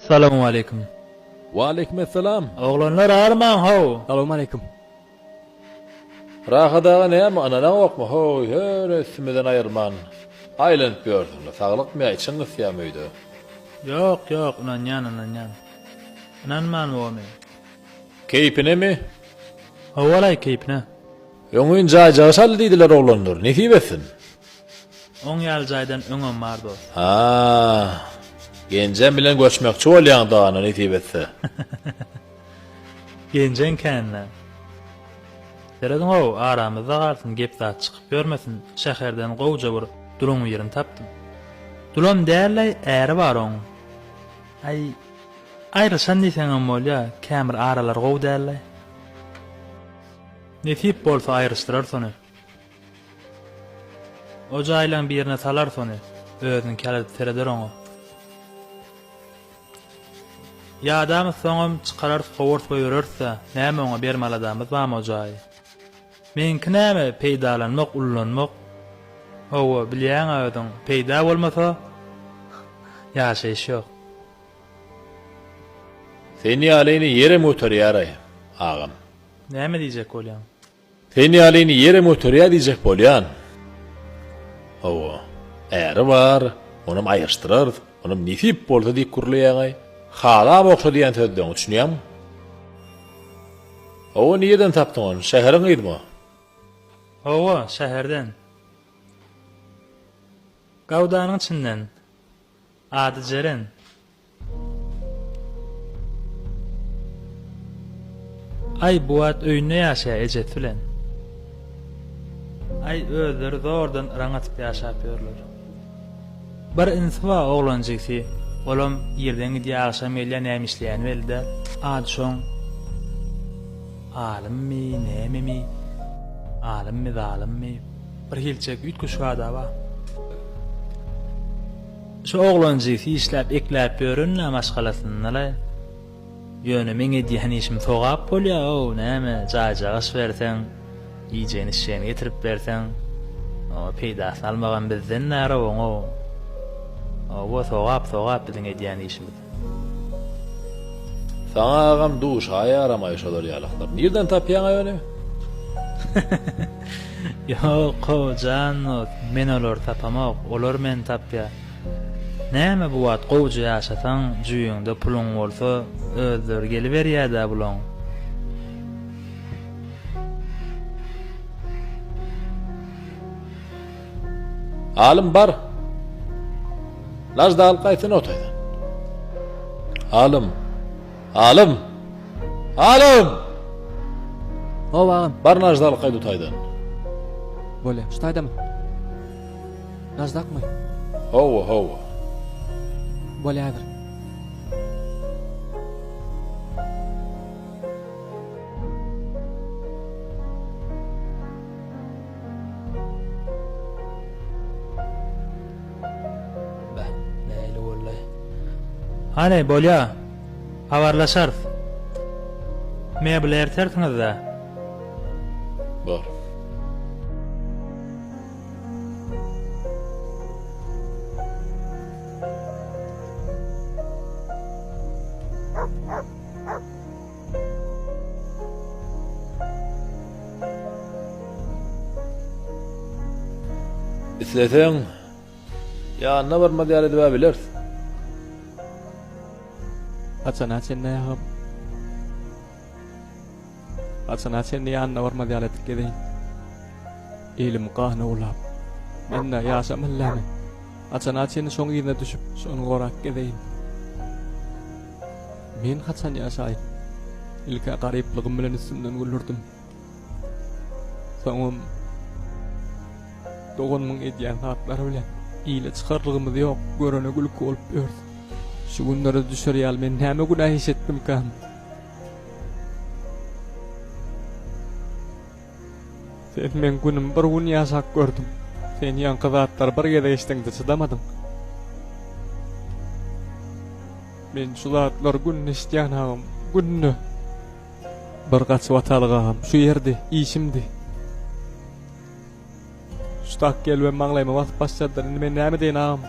Salowmaleýkim. Waleýkimessalam. Oglanlar armaň how. Salowmaleýkim. Rahat aga näme ynanaňokmy how ýöne üstümizden aýyrman aýlanyp ýörsüňle saglykmy ýa içiň gysýamy öýde. Ýok ýok ynanýan ynanýan. Ynanman bomy. Keýpinemi? Howalaý keýpine. Öňňin jaýjagy saldy diýdiler oglanlar, nesip etsin. Oň ýaly jaýdan öňem bar dos. Ha, Genjem bilen göçmekçi bolýaň dana nesip etse. Genjeň kände. Serediň-ow, aramyzda galsyn, gep zat çykyp ýörmesin, şäherden gowja bir duluň birini tapdym. Dulam däl-laý, äri bar oň. Aý, aýrylyşan diýseňem bolýa, känbir aralary gowy däl-laý. Nesip bolsa aýryşdyrarys ony. O jaýlaň birine salarys ony, özüniňki ýaly edip sereder oňa. Ýadamyz soňam çykararys kowarys goýbereris-dä, näme oňa berme aladamyz barmy o jaýy. Meňki näme, peýdalanmak, ullanmak. Hawa, bilýäň-ä özüň, peýda bolmasa, ýaşaýyş ýok. Sen ýalyny ýerem göterýär-aý, agam. Näme diýjek bolýaň? Sen ýalyny ýerem göterýär diýjek bolýan. Hawa, äri bar, onam aýryşdyrarys, onam nesip bolsa diýip gürleýäň-aý. Halam ogşa diýen sözleňi düşünýäňmi? Hawa, nireden tapdyň ony, şäheriň gyzymy o? Hawa, şäherden. Gawdanyň içinden. Ady Jeren. Aý bu wagt öýünde ýaşaýar ejesi bilen. Aý özleri zordan yraň atyp ýaşap ýörler. Bir inisi bar oglan jigsi olam irden gidýär agşam gelýär näme işleýäni belli däl. Ady şoň Alymmy nämemi Alymmy zalymmy bir hilçek üýtgeşik ada bar. Şu oglanjyk işläp ekläp ýörenä maşgalasynda-la. Ýöne meň edýän işim sogap bolýa-ow, näme, jaýjagaş berseň, iýjegini-içjegini getirip berseň, oňa peýdasyny almagam bizden däl-ow oňa. Hawa, sogap, sogap biziň edýän işimiz. Saňa agam duşaýaramaý şolar ýalaklar. Nirden tapýaňaý ony? Ýok-ow, jan dost, men olary tapamok, olar meni tapýar. Näme bu wagt gowuja ýaşasaň, jübiňde puluň bolsa, özleri geliberýär-dä bulaň. Alym bar. Nažda alyp gaýtsana o taýdan. Alym. Alym! Alym! Hawa agam. Bar nažda alyp gaýt o taýdan. Bolýa. Şu taýdamy? Naždakmy? Hawa, hawa. Bolýa häzir. Beh, nähili boldy? Hany, bolýa. Habarlaşarys. Mebel ertersiňiz-dä. Bor. Isleseň, ýanyna barmaz ýaly edib-ä bileris. Haçana çenli agam? Haçana çenli ýanyna barmaz ýaly edip gezeýin? Elim gana bulap. Men-de ýaşamaly dälmi? Haçana çenli şoň yzyna düşüp, şony gorap gezeýin? Men haçan ýaşaýyn? Ilk-ä garyplygym bilen üstümden güldürdim. Soňam doganymyň edýän zatlary bilen. Ile çykarlygymyz ýok, görene gülki bolup ýörüs. Şu günlere düşer ýaly men näme günä iş etdimkäm? Sen meň günüm bir gün ýaşap gördüň. Sen ýaňky zatlary bir gezek eşdeňde çydamadyň. Men şu zatlary günde eşidýän agam, günde. Bir gaçybatalga agam, şu ýerdi, işimdi. Şu tak gelibem maňlaýyma basyp başladylar, indi men näme edeýin agam?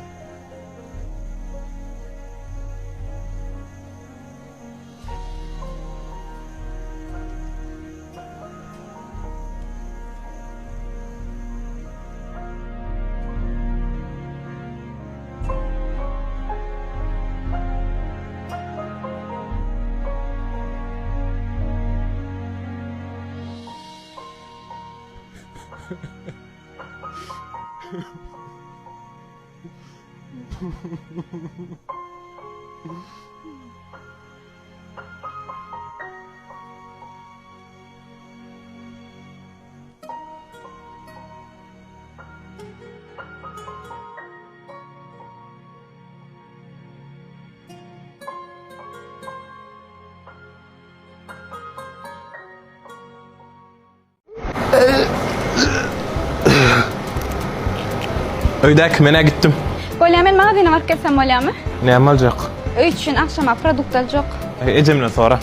Öýdäki men-ä gitdim. Bolýa men magazyna baryp gelsem bolýamy? Näme aljak? Öý üçin agşama produkt aljak. Ejemden sora.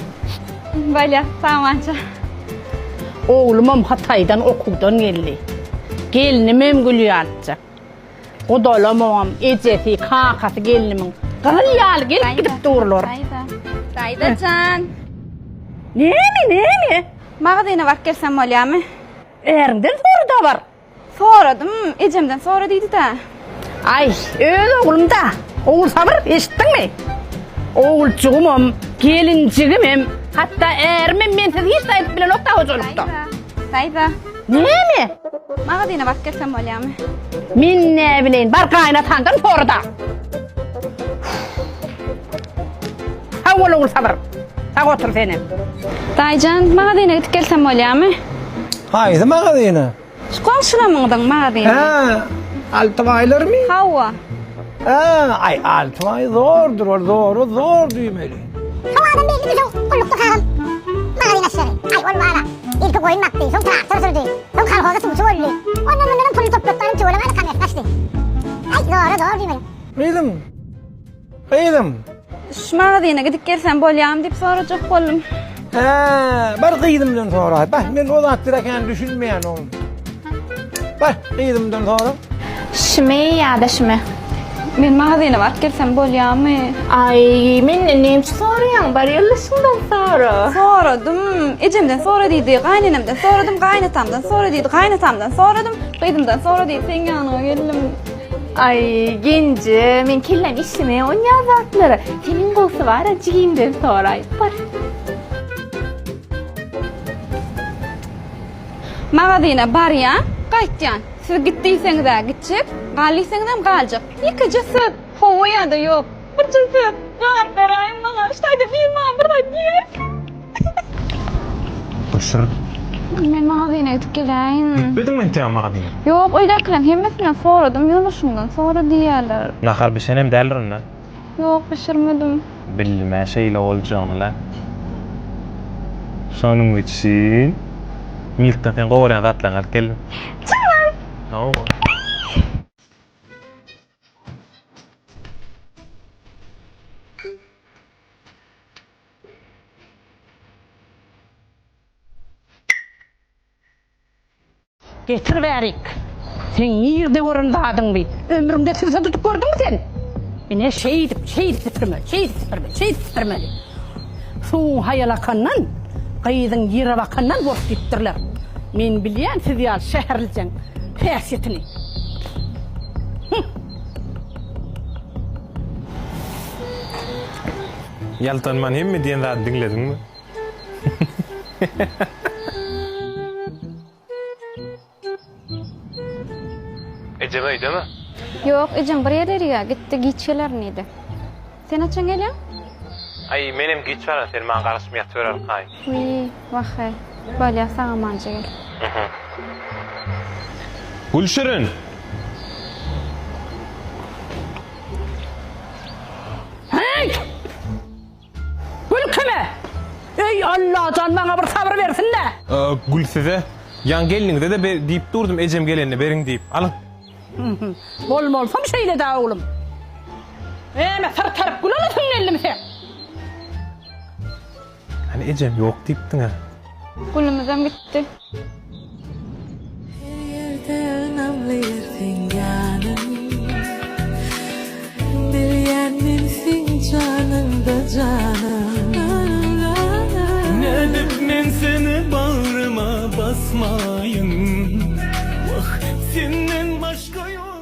Bolýa, sag bolanja. Oglumam Hytaýdan okuwdan geldi. Gelnimem gül ýalyjak. Gudalamogam ejesi, kakasy gelnimiň gyzyl ýaly gelip gidip durlar. Daýza. Daýza jan. Näme, näme? Magazyna baryp gelsem bolýamy? Äriňden sora-da bar. Soradym, ejemden sora diýdi-dä. Aý, öz oglum-da. Ogulsabyr, eşitdiňmi? Oguljygymam, gelinjigimem, hatda ärimem mensiz hiç zat edip bilenok-da hojalykda. Daýza, daýza. Näme? Magazyna baryp gelsem bolýamy? Men näbileýin, bar gaýynataňdan sora-da. Sag bol Ogulsabyr. Sag otur senem. Daýyjan, magazyna gidip gelsem bolýamy? Haýsy magazyna? Şu goňşulamyňyzyň magazyny. Hä, Altybaýlarmy? Hawa. Hä, aý Altybaý zordur, ol zory zor diýmeli. Şo adam bellimi şo gullukda kagam magazyn açjagy. Aý ol bar-a, ilki goýun bakdy, soň traktor sürdi, soň kolhoza suwçy boldy. Ondan mundanam puluny toplatdy, tüweleme hany kommersiýa açdy. Aý zora zor diýmeli. Gyzym, Gyzym. Şu magazyna gidip gelsem bolýamy diýip sorajak boldum. Hä, bar gyzymdan sora. Bar, men o zatlara kän düşünmeýän oglum. Bar, gyzymdan sora. Şumy ýa-da şumy? Men magazyna baryp gelsem bolýamy? Aý, menden näme üçin soraýaň? Bar ýoldaşyňdan sora. Soradym. Ejemden sora diýdi, gaýynenemden soradym, gaýynatamdan sora diýdi, gaýynatamdan soradym, gyzymdan sora diýdi, seň ýanyňa geldim. Aý, Genje, meň kelläm işlemeýär onýa zatlara. Seniň gowsy bar-a, jigiňden soraý. Bar. Magazyna barýan, gaýtýan. Siz git diýseňiz-ä gitjek, gal diýseňizem galjak. Ýekeje söz, hawa ýa-da ýok. Birje söz, jogap beräýiň maňa. Şu taýda biri maňa bir zat diýäýsin. Gülşirin. Men magazyna gidip geläýin. Gitmediňmi entegem magazyna? Ýok, öýdäkileriň hemmesinden soradym, ýoldaşyňdan sora diýýärler. Nahar bişenem däldir onda? Ýok, bişirmedim. Bildim-ä şeýle boljagyny-la. Şonuň üçin Milkden seň gowy görýän zatlaryňy alyp geldim. Çyndan? Hawa. Getir bärik. Seň nirde gören zadyň bi? Ömrüňde sübse tutup gördüňmi sen? Ine şeýdip, şeýdip süpürmeli, şeýdip süpürmeli, şeýdip süpürmeli. Suwuň haýal akandan, gyzyň ýere bakandan gork diýipdirler. Men bilýän siz ýaly şäherlijeň häsiýetini. Hüh! Ýaltanman hemme diýen zady diňlediňmi? Ejem öýdemi? Ýok, ejem bir ýerlerige gitdi, giç gelerin diýdi. Sen haçan gelýäň? Aý, menem giç bararyn, sen maňa garaşyp ýatybererkaý. Wiý, wah-eý. Bolýa, sag-amanca gel. Gülşirin! Heý! Gül kime? Eý, Allajan maňa bir sabyr bersin-dä! Gül size, ýaňy gelniňize-de ber diýip durdum, ejem gelende beriň diýip. Alyň. Bolmalysam şeýle-dä, oglum. Näme, syrtaryp gül alasyň geldimi seň? Hany ejem ýok diýipdiň-ä. Gülümizem gitdi. Her ýerde ynamly ýer seň ýanyň Bilýän men seň janyňda janym Nädip men seni bagryma basmaýyn Wah, senden başga ýok.